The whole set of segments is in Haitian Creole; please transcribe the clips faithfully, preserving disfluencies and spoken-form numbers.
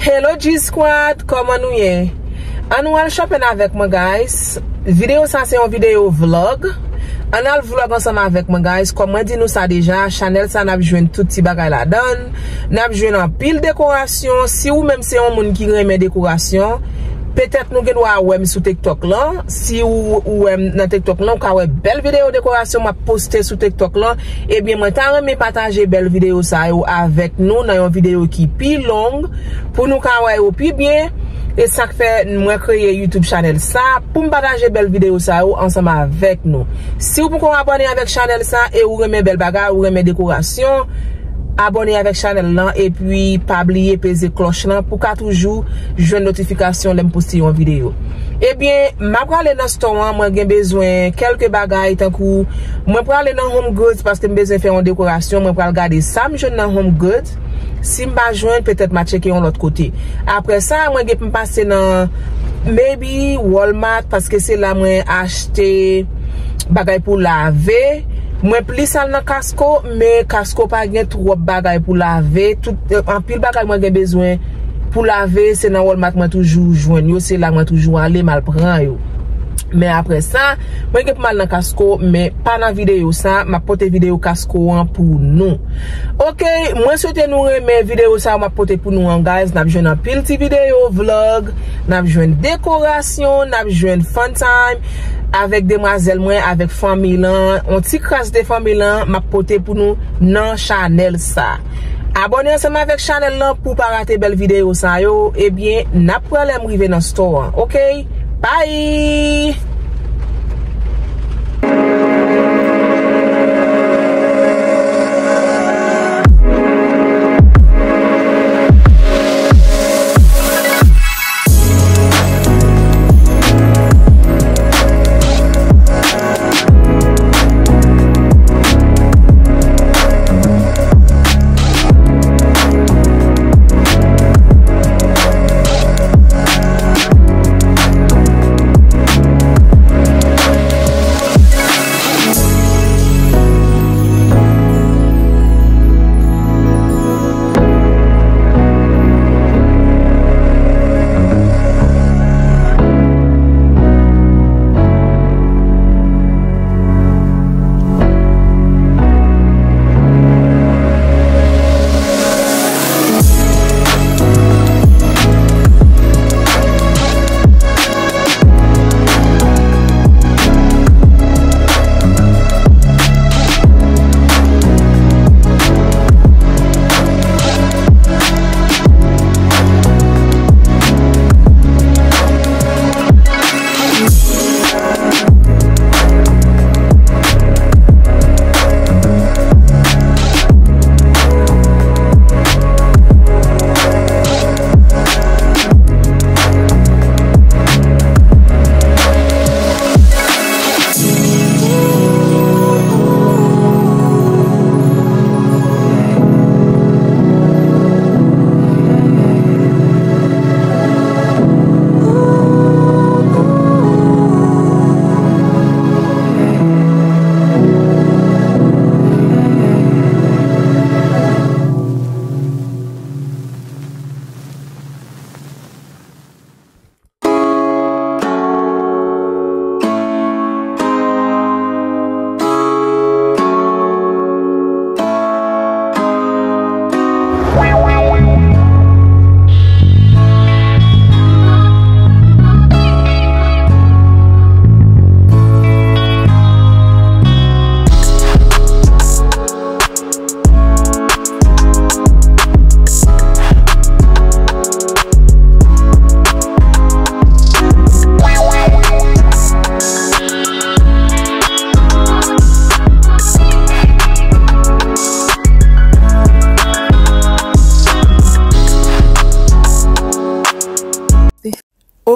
Hello G Squad, kòman nou ye? Ann nou al shopping avèk mwen, guys. Videyo sa se yon videyo vlog. Ann al vlog ansanm avèk mwen, guys. Kòm mwen di nou sa deja, chanèl sa n ap jwenn tout ti bagay ladan l. N ap jwenn anpil dekorasyon. Si ou menm se yon moun ki renmen dekorasyon, petèt nou gen dwa wè m sou TikTok lan. Si ou, ou wè m nan TikTok lan, ou ka wè bèl videyo dekorasyon m ap poste sou TikTok lan. Ebyen, mwen ta renmen pataje bèl videyo sa yo avèk nou nan yon videyo ki pi long pou nou ka wè yo pi byen. E sa k fè mwen kreye YouTube chanèl sa pou m pataje bèl videyo sa yo ansanm avèk nou. Si w poko abòne avèk chanèl sa e ou renmen bèl bagay, ou renmen dekorasyon, abòne avèk chanèl lan epi pa bliye peze klòch lan pou ka toujou jwenn notifikasyon lè m poste yon videyo. Ebyen, m ap prale nan store an, mwen gen bezwen kèlke bagay tankou mwen prale nan Home Goods paske m bezwen fè yon dekorasyon, mwen pral gade sa m jwenn nan Home Goods. Si m pa jwenn, petèt m a tcheke yon lòt kote. Apre sa, mwen gen pou m pase nan maybe Walmart paske se la mwen achte bagay pou lave. Mwen plis al nan Costco, men Costco pa gen twòp bagay pou lave. Tout, anpil bagay mwen gen bezwen pou lave, se nan Walmart mwen toujou jwenn yo, se la mwen toujou ale, m al pran yo. Men apre sa, mwen gen pou m al nan Costco, men pa nan videyo sa, m ap pote videyo Costco an pou nou. Ok, mwen swete nou renmen videyo sa m ap pote pou nou an, guys. N ap jwenn anpil ti videyo, vlog, n ap jwenn dekorasyon, n ap jwenn fun time avèk demwazèl mwen, avèk fanmi lan, yon ti kras de fanmi lan, m ap pote pou nou nan chanèl sa. Abòne ansanm avèk chanèl lan pou pa rate bèl videyo sa yo. Ebyen, n ap wè lè m rive nan store an, ok? Bye!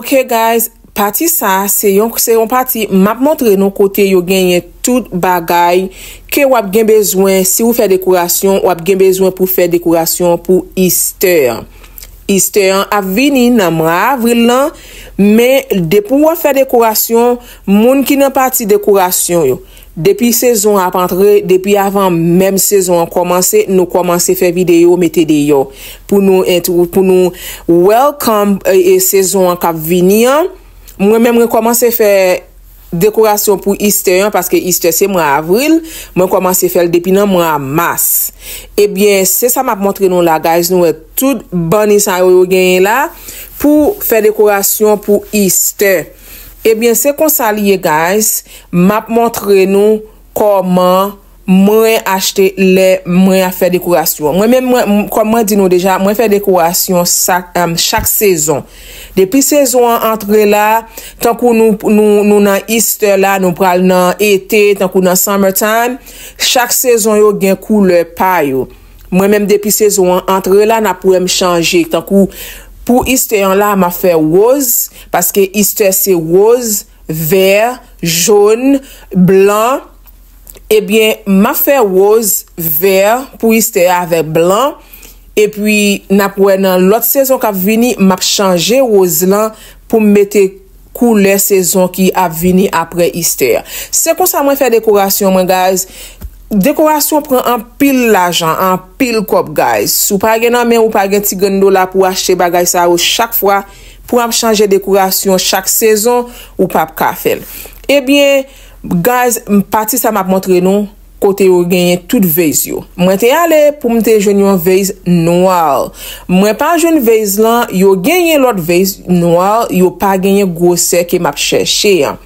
Ok guys, pati sa se yon, se yon pati m ap montre nou kote yo genyen tout bagay ke w ap gen bezwen. Si w fè dekorasyon, w ap gen bezwen pou fè dekorasyon pou Easter. Easter an ap vini nan mwa avril lan, men depi w ap fè dekorasyon, moun ki nan pati dekorasyon yo, Depi sezon an ap antre, depi avan menm sezon an kòmanse, nou kòmanse fè videyo, mete deyò pou nou entwo-, pou nou welcome e, e sezon an k ap vini an. Mwen menm mwen kòmanse fè dekorasyon pou Easter an, paske Easter se mwa avril, mwen kòmanse fè l depi nan mwa mas. Ebyen, se sa m ap montre nou la, guys. Nou wè tout banni sa yo, yo genyen la pou fè dekorasyon pou Easter. Ebyen, se konsa li ye, guys. M ap montre nou kòman mwen achte lè mwen ap fè dekorasyon. Mwen menm, mwen, m-, kòm mwen di nou deja, mwen fè dekorasyon sak, em, chak sezon. Depi sezon an antre la, tankou nou, nou, nou nan Easter la, nou pral nan ete, tankou nan summertime, chak sezon yo gen koulè pa yo. Mwen menm depi sezon an antre la, n ap wè m chanje. Tankou pou Easter an la, m ap fè woz, paske Easter se woz, vè, jòn, blan. Ebyen, m ap fè woz, vè pou Easter avèk blan. Epi, n ap wè nan lòt sezon k ap vini, m ap chanje woz lan pou m mete koulè sezon ki ap vini apre Easter. Se konsa mwen fè dekorasyon mwen, guys. Dekorasyon pran anpil lajan, anpil kòb, guys. Si w pa gen nan men w, ou pa gen ti grenn dola pou w achte bagay sa yo chak fwa, pou w ap chanje dekorasyon chak sezon, ou p ap ka fè l. Ebyen, guys, m-, pati sa m ap montre nou kote yo genyen tout vase yo. Mwen te ale pou m te jwenn yon vase nwa. Mwen pa jwenn vase lan, yo genyen lòt vase nwa, yo pa genyen gwosè ke m ap chèche an.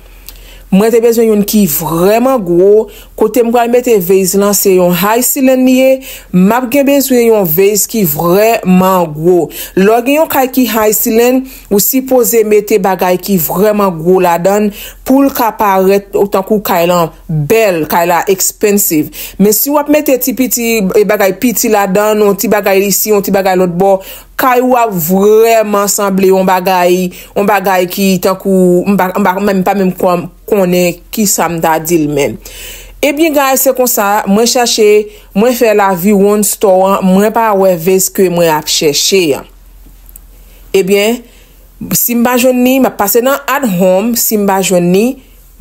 Mwen te bezwen youn ki vrèman gwo. Kote m pral mete vase lan, se yon high ceiling li ye. M ap gen bezwen yon vase ki vrèman gwo. Lè w gen yon kay ki high ceiling, ou sipoze mete bagay ki vrèman gwo ladan l pou l ka parèt tankou kay lan bèl, kay la expensive. Men si w ap mete ti piti, e, bagay piti ladan l, yon ti bagay isi, yon ti bagay lòt bò, kay ou ap vrèman sanble yon bagay, yon bagay ki tankou, m pa, m pa, m pa menm kon-, konnen kisa m ta di l menm. Ebyen, guys, se konsa, mwen chèche, mwen fè laviwonn store an, mwen pa wè vase ke mwen ap chèche an. Ebyen, si m pa jwenn li, m ap pase nan At Home. Si m pa jwenn li,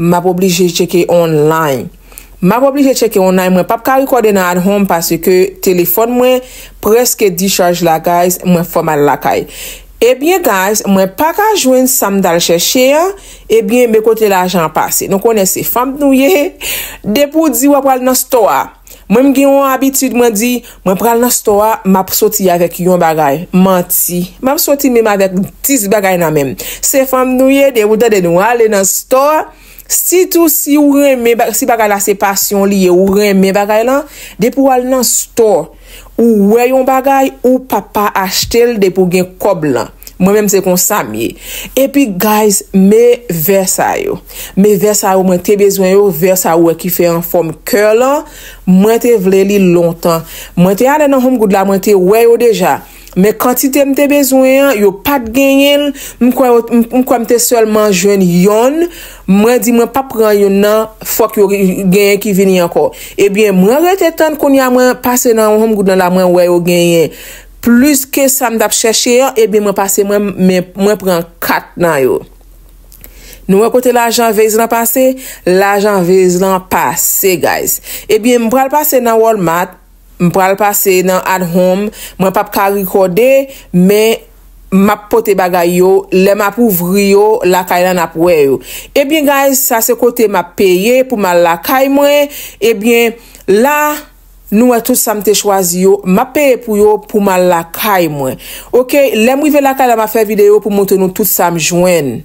m ap oblije tcheke online. M ap oblije tcheke online. Mwen p ap ka rekòde nan At Home paske telefòn mwen prèske dichaj la, guys. Mwen fò m al lakay. Ebyen, guys, mwen pa ka jwenn sa m t al chèche an. Ebyen, men kote lajan an pase. Nou konnen se fanm nou ye. Depi w di w ap pral nan store a, mwen, m gen yon abitid, mwen di, mwen pral nan store a, m ap soti avèk yon bagay. Manti. M ap soti menm avèk dis bagay nan men m. Se fanm nou ye, depi w tande nou ale nan store, sitou si w renmen, ba-, si bagay la se pasyon li ye, ou renmen bagay lan, depi w al nan store, ou wè yon bagay, ou p ap pa achte l depi w gen kòb lan. Mwen menm se konsa m ye. Epi, guys, men vè sa yo. Men vè sa yo, mwen te bezwen yo, vè sa yo wè ki fè an fòm kè lan. Mwen te vle li lontan. Mwen te ale nan Home Good la, mwen te wè yo deja. Men kantite m te bezwen an, yo pa t genyen l. M kwè yo, m, m kwè m te sèlman jwenn yonn. Mwen di mwen p ap pran youn nan, fòk yo genyen ki vini ankò. Ebyen, mwen rete tann kounye a, mwen pase nan Home Good lan la, mwen wè yo genyen plis ke sa m t ap chèche an, ebyen mwen pase mwen, men mwen pran kat nan yo. Nou wè kote lajan vase lan pase? Lajan vase lan pase, guys. Ebyen, m pral pase nan Walmart, m pral pase nan At Home, mwen p ap ka rekòde, men m ap pote bagay yo, lè m ap ouvri yo, lakay lan n ap wè yo. Ebyen, guys, sa se kote m ap peye pou m al lakay mwen. Ebyen, la, nou wè tout sa m te chwazi yo, m ap peye pou yo pou m al lakay mwen. Oke, lè m rive lakay la, m ap fè videyo pou montre nou tout sa m jwenn.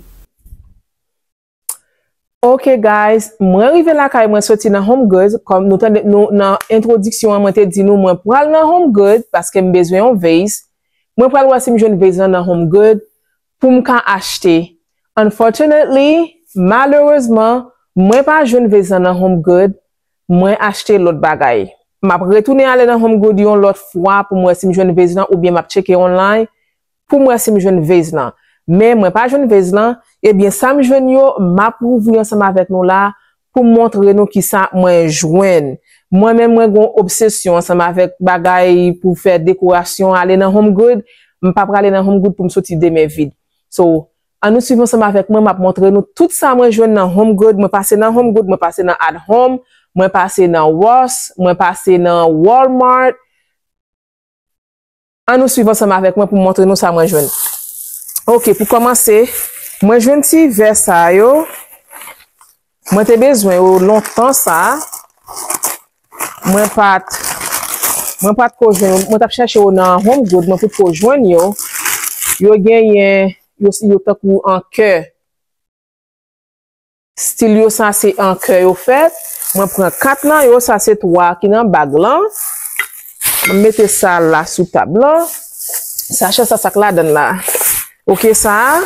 Oke, guys, mwen rive lakay mwen soti nan Home Goods. Kòm nou tande, nou, nan entwodiksyon an, mwen te di nou, mwen pral nan Home Goods paske m bezwen yon vase. Mwen pral wè si m jwenn vase lan nan Home Goods pou m ka achte. Unfortunately, malerezman, mwen pa jwenn vase lan nan Home Goods, mwen achte lòt bagay. M ap retounen ale nan Home Goods yon lòt fwa pou m wè si m jwenn vase lan oubyen m ap tcheke online pou m wè si m jwenn vase lan. Men mwen pa jwenn vase lan, ebyen sa m jwenn yo, m ap ouvri ansanm avèk nou la pou m montre nou kisa mwen jwenn. Mwen menm, mwen gen yon obsesyon ansanm avèk bagay pou fè dekorasyon, ale nan Home Goods, m pa prale nan Home Goods pou m soti de men vid. So, Ann nou swiv ansanm avèk mwen, m ap montre nou tout sa mwen jwenn nan HomeGood. Mwen pase nan HomeGood, mwen pase nan At Home, mwen pase nan Ross, mwen pase nan Walmart. Ann nou swiv ansanm avèk mwen pou m montre nou sa mwen jwenn. Ok, pou kòmanse, mwen jwenn ti vè sa yo. Mwen te bezwen yo lontan sa. Mwen pa t, mwen pa t ko jwenn, mwen t ap chèche yo nan HomeGood, mwen pa t ko jwenn yo. Yo genyen, yo, yo tankou an kè. Stil yo sa se an kè yo fèt. Mwen pran kat nan yo, sa se twa ki nan bag lan. Mwen mete sa la sou tab lan. Sachè sa, sa k ladan l la. Ok, sa a.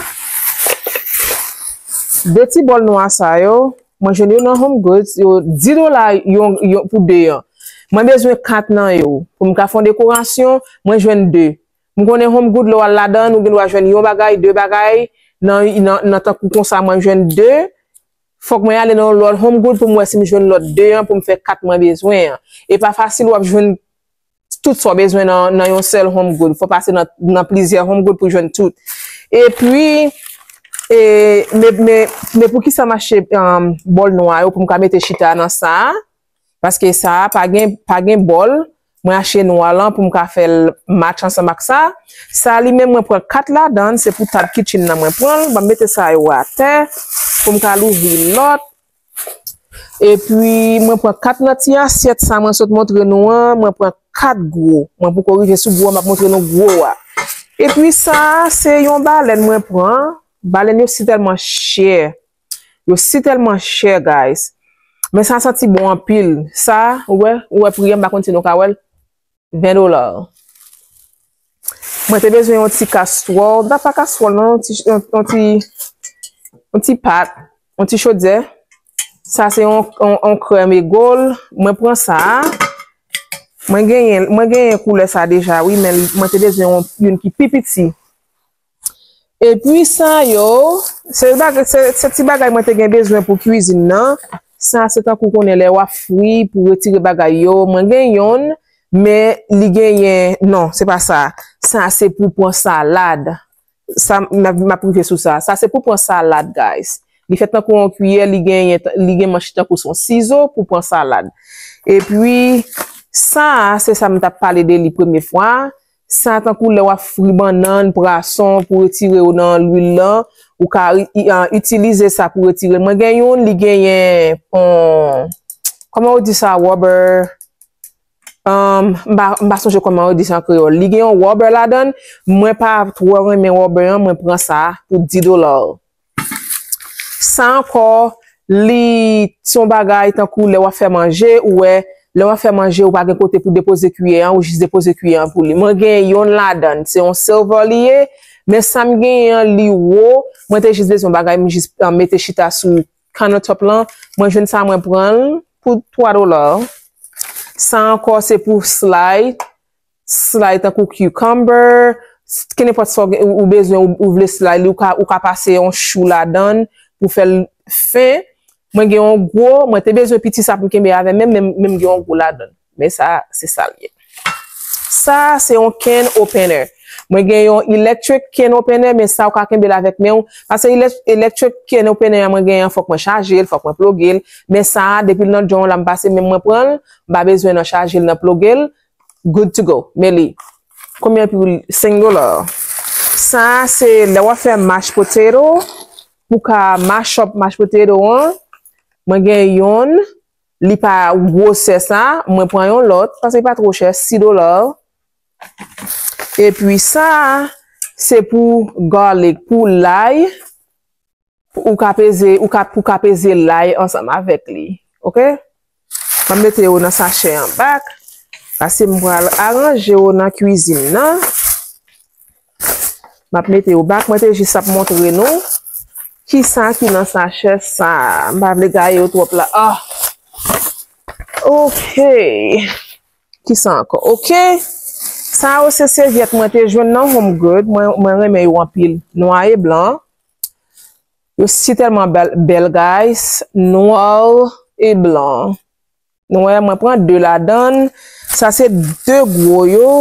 De ti bòl nwa sa yo, mwen jwenn yo nan HomeGoods, yo dis dola yon, yon pou de an. Mwen bezwen kat nan yo. Pou m ka fè yon dekorasyon, mwen jwenn de. M konnen HomeGood, lè w al ladan, ou gen dwa jwenn yon bagay, de bagay, nan, nan, nan tankou konsa, mwen jwenn de. Fòk mwen ale nan yon lòt HomeGood pou m wè si m jwenn lòt de an, pou m fè kat mwen bezwen an. E pa fasil w ap jwenn tout sa w bezwen nan, nan yon sèl HomeGood. Fò w pase nan, nan plizyè HomeGood pou w jwenn tout. Epi, e, men, men, men poukisa m achte, um, bòl nwa yo pou m ka mete chita nan sa a? Paske sa a pa gen, pa gen bòl. Mwen achte nwa lan pou m ka fè l match ansanm ak sa. Sa a li menm mwen pran kat ladan l, se pou tab kitchen nan mwen pran l. Ban m mete sa yo atè pou m ka louvri lòt. Epi mwen pran kat nan ti asyèt sa mwen sot montre nou an, mwen pran kat gwo. Mwen poko rive sou gwo a, m ap montre nou gwo a. Epi sa a se yon balèn mwen pran. Balèn yo si tèlman chè. Yo si tèlman chè, guys. Men sa santi bon anpil. Sa, ou wè, ou wè pri an, m pa konn si nou ka wè l. Ven dola. Mwen te bezwen yon ti kastwòl. Da pa kastwòl, non, yon ti, yon, yon ti, yon ti pat, yon ti chodyè. Sa se yon, yon, yon krèm egòl. Mwen pran sa. Mwen genyen, mwen genyen koulè sa deja, wi, men mwen te bezwen yon, youn ki pi piti. Epi sa yo, se bagay, se, se ti bagay mwen te gen bezwen pou kwizin nan. Sa se tankou konnen lè w ap fri pou retire bagay yo. Mwen gen yonn, men li genyen, non, se pa sa. Sa se pou pran salad. Sa, m ap, m ap rive sou sa. Sa se pou pran salad, guys. Li fèt tankou yon kiyè, li genyen, li gen manch tankou se yon sizo pou pran salad. Epi, sa, se sa m t ap pale de li premye fwa. Sa tankou lè w ap fri bannann, pwason pou retire yo nan lwil lan, ou ka i-, i-, a, itilize sa pou retire. Mwen gen youn, li genyen, on, kòman yo di sa, rubber, um, m pa, m pa sonje kòman yo di sa an kreyòl. Li gen yon rubber ladan l, mwen pa twò renmen rubber an, mwen pran sa pou dis dola. Sa ankò, li se yon bagay tankou lè w ap fè manje, ou wè, lè w ap fè manje, ou pa gen kote pou depoze kiyè an, ou jis depoze kiyè an pou li. Mwen gen yonn ladan, se yon silver li ye, men sa m genyen an, li wo, mwen te jis bezwen yon bagay, m jis, ah, mete chita sou countertop lan, mwen jwenn sa, mwen pran l pou twa dola. Sa ankò, se pou slide, slide tankou cucumber, s-, kenenpòt sa w gen, ou, ou bezwen, ou, ou vle slide li, ou ka, ou ka pase yon chou ladan l pou fè l fen. Mwen gen yon gwo, mwen te bezwen piti sa pou m kenbe avè m, men, men, men m gen yon gwo ladan l. Men sa, se sa l ye. Sa, se yon can opener. Mwen gen yon electric can opener, men sa, ou ka kenbe l avèk men w. Paske elèk-, electric can opener an mwen gen an, fòk mwen chaje l, fòk mwen ploge l. Men sa, depi l nan djòn la, m pase men m mwen pran l, m pa bezwen nan chaje l, nan ploge l. Good to go. Men li. Konbyen pri l? Senk dola. Sa, se lè w ap fè mashed potato, pou ka mash up mashed potato an, mwen gen yonn, li pa gwosè sa, mwen pran yon lòt, paske li pa twò chè, sis dola. Epi sa, se pou garlic, pou lay, ou ka peze, ou ka, pou ka peze lay ansanm avèk li. Ok? M ap mete yo nan sachè an bak. Paske m pral aranje yo nan kwizin nan. M ap mete yo bak. Mwen te jis ap montre nou kisa ki nan sachè sa. M pa vle gaye yo twòp la. Ah. Ok. Kisa ankò? Ok. Sa yo se sèvyèt mwen te jwenn nan HomeGood. Mwen, mwen renmen yo anpil. Nwa e blan. Yo si tèlman bèl, bèl, guys. Nwa e blan. Nou wè, mwen pran de ladan l. Sa se de gwo yo.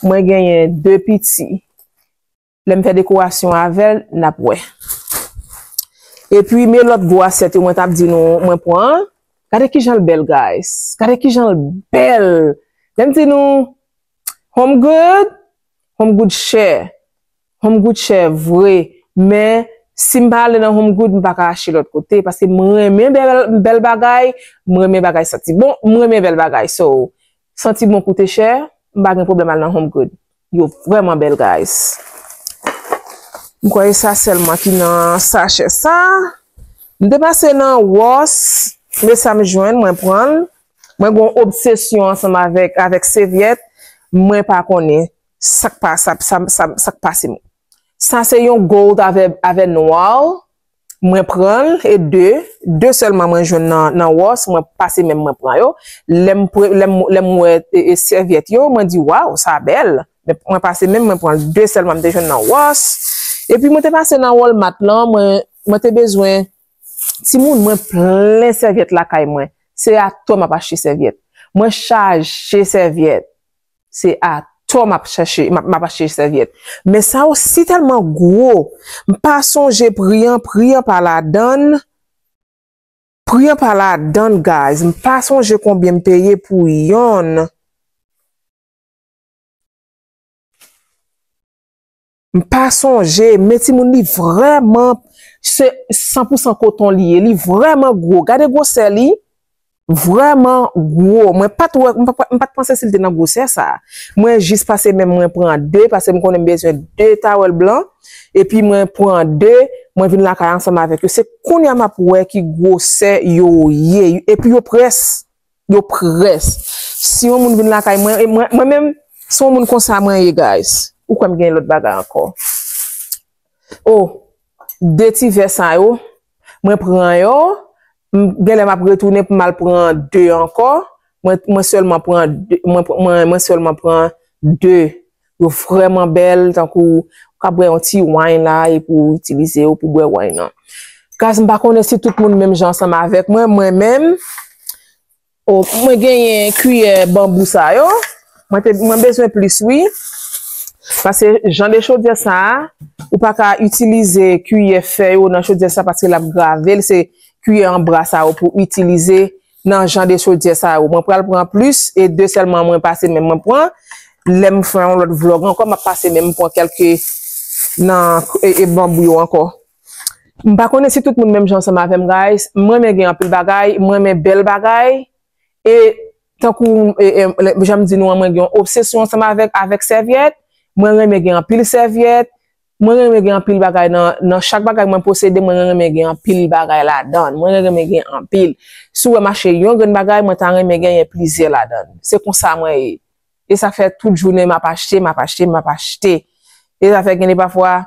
Mwen genyen de piti. Lè m fè dekorasyon avè l, n ap wè. Epi, men lòt gwo asyèt yo mwen t ap di nou, mwen pran. Gade kijan l bèl, guys. Gade kijan l bèl. Lè m di nou, Home Good, Home Good chè. Home Good chè vre. Men, si m pa ale nan Home Good, m pa ka achte lòt kote. Paske m renmen bèl, bèl bagay, m renmen bagay santi bon, m renmen bèl bagay. So, santi bon koute chè, m pa gen pwoblèm al nan Home Good. Yo vrèman bèl, guys. M kwè e sa sèlman ki nan sachè sa. M te pase nan Ross, men sa m jwenn, mwen pran l. Mwen gen yon obsesyon ansanm avèk, avèk sèvyèt. Mwen pa konnen sa k pa, sa, sa, sa, sa k pase m. Sa se yon gold avè, avè nwa. Mwen pran l, e de, de sèlman mwen jwenn nan, nan Ross, mwen pase men m mwen pran yo. Lè m pre-, lè m, lè m wè, e, e, sèvyèt yo, mwen di, "Waw, sa bèl." Men mwen pase men m mwen pran l, de sèlman m te jwenn nan Ross. Epi mwen te pase nan Walmart lan, mwen, mwen te bezwen, timoun, mwen plen sèvyèt lakay mwen. Se atò m ap achte sèvyèt. Mwen chaje sèvyèt. Se atò m ap chache, m ap, m ap achte sèvyèt. Men sa yo si tèlman gwo. M pa sonje pri an, pri an pa ladan l. Pri an pa ladan l, guys. M pa sonje konbyen m peye pou yonn. M pa sonje, men timoun, li vrèman, se san pou san koton li ye. Li vrèman gwo. Gade gwosè li. Vrèman gwo. Mwen pa t wè, m pa, m pa t panse si l te nan gwosè sa. Mwen jis pase men m mwen pran de, paske m konnen m bezwen de towel blan. Epi mwen pran de, mwen vin lakay ansanm avèk yo. Se kounye a m ap wè ki gwosè yo ye. Epi yo près. Yo près. Si yon moun vin lakay mwen, e mwen, mwen menm, se yon moun konsa mwen ye, guys. Ou kwè m gen lòt bagay ankò? Oh, de ti vè sa yo, mwen pran yo, m, genlè m ap retounen pou m al pran de ankò. Mwen, mwen sèlman pran de, mwen, mwen, mwen sèlman pran de. Yo vrèman bèl, tankou ou ka bwè yon ti wine la, epi w itilize yo pou bwè wine nan. Guys, m pa konnen si tout moun menm jan ansanm avèk mwen, mwen menm, oh, mwen genyen kiyè banbou sa yo. Mwen te, mwen bezwen plis, wi. Paske jan de chodyè sa a, ou pa ka itilize kiyè fè yo nan chodyè sa paske l ap grave l. Se kiyè an bwa sa yo pou itilize nan jan de chodyè sa yo. Mwen pral pran plis, e de sèlman mwen pase men m mwen pran. Lè m fè yon lòt vlog ankò, m ap pase men m pran kèlke nan, e, e banbou yo ankò. M pa konnen si tout moun menm jan ansanm avè m, guys. Mwen renmen gen anpil bagay, mwen renmen bèl bagay. E tankou, e, e, lè, jan m di nou an, mwen gen yon obsesyon ansanm avèk, avèk sèvyèt. Mwen renmen gen anpil sèvyèt. Mwen renmen gen anpil bagay nan, nan chak bagay mwen posede, mwen renmen gen anpil bagay ladan l. Mwen renmen gen anpil. Si w wè m achte yon grenn bagay, mwen ta renmen genyen plizyè ladan l. Se konsa mwen ye. E sa fè tout jounen m ap achte, m ap achte, m ap achte. E sa fè gen de pafwa,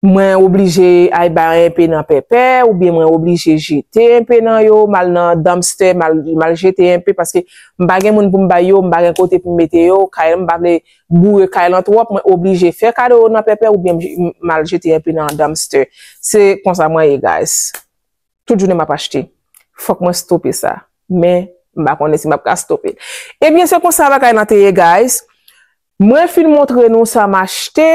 mwen oblije al bay enpe nan pèpè, oubyen mwen oblije jete enpe nan yo, m al nan dumpster, m al, m al jete enpe, paske m pa gen moun pou m bay yo, m pa gen kote pou m mete yo, kay, m pa vle boure kay lan twòp, mwen oblije fè kado yo nan pèpè, oubyen m, m al jete enpe nan dumpster. Se konsa mwen ye, guys. Tout jounen m ap achte. Fòk mwen stope sa. Men, m pa konnen si m ap ka stope. Ebyen, se konsa bagay lan te ye, guys. Mwen fin montre nou sa m achte.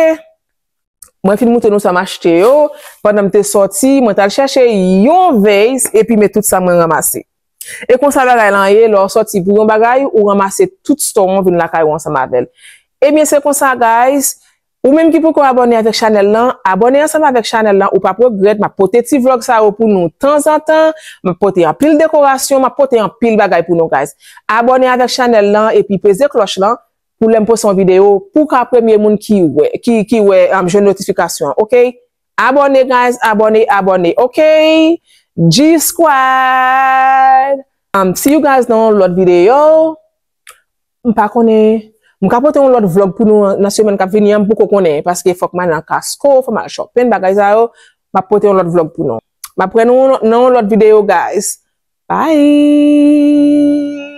Mwen fin montre nou sa m achte yo. Pandan m te sòti, mwen t al chèche yon vase, epi men tout sa mwen ranmase. E konsa bagay lan ye, lè w sòti pou yon bagay, ou ranmase tout store w vin lakay ou ansanm avè l. Ebyen, se konsa, guys. Ou menm ki poko abòne avèk chanèl lan, abòne ansanm avèk chanèl lan, ou p ap regrèt, m ap pote ti vlog sa yo pou nou tanzantan, m ap pote anpil dekorasyon, m ap pote anpil bagay pou nou, guys. Abòne avèk chanèl lan, epi peze klòch lan, pou lè m poste yon videyo, pou w ka premye moun ki wè, ki, ki wè, um, jwenn notifikasyon an, oke? Abòne, guys, abòne, abòne, oke? G Squad! Um, see you guys nan yon lòt videyo. M pa konnen. M ka pote yon lòt vlog pou nou nan semèn k ap vini an, m poko konnen, paske fòk m al nan Costco, fòk m al shopping, bagay sa yo. M ap pote yon lòt vlog pou nou. M ap wè nou nan yon lòt videyo, guys. Bye!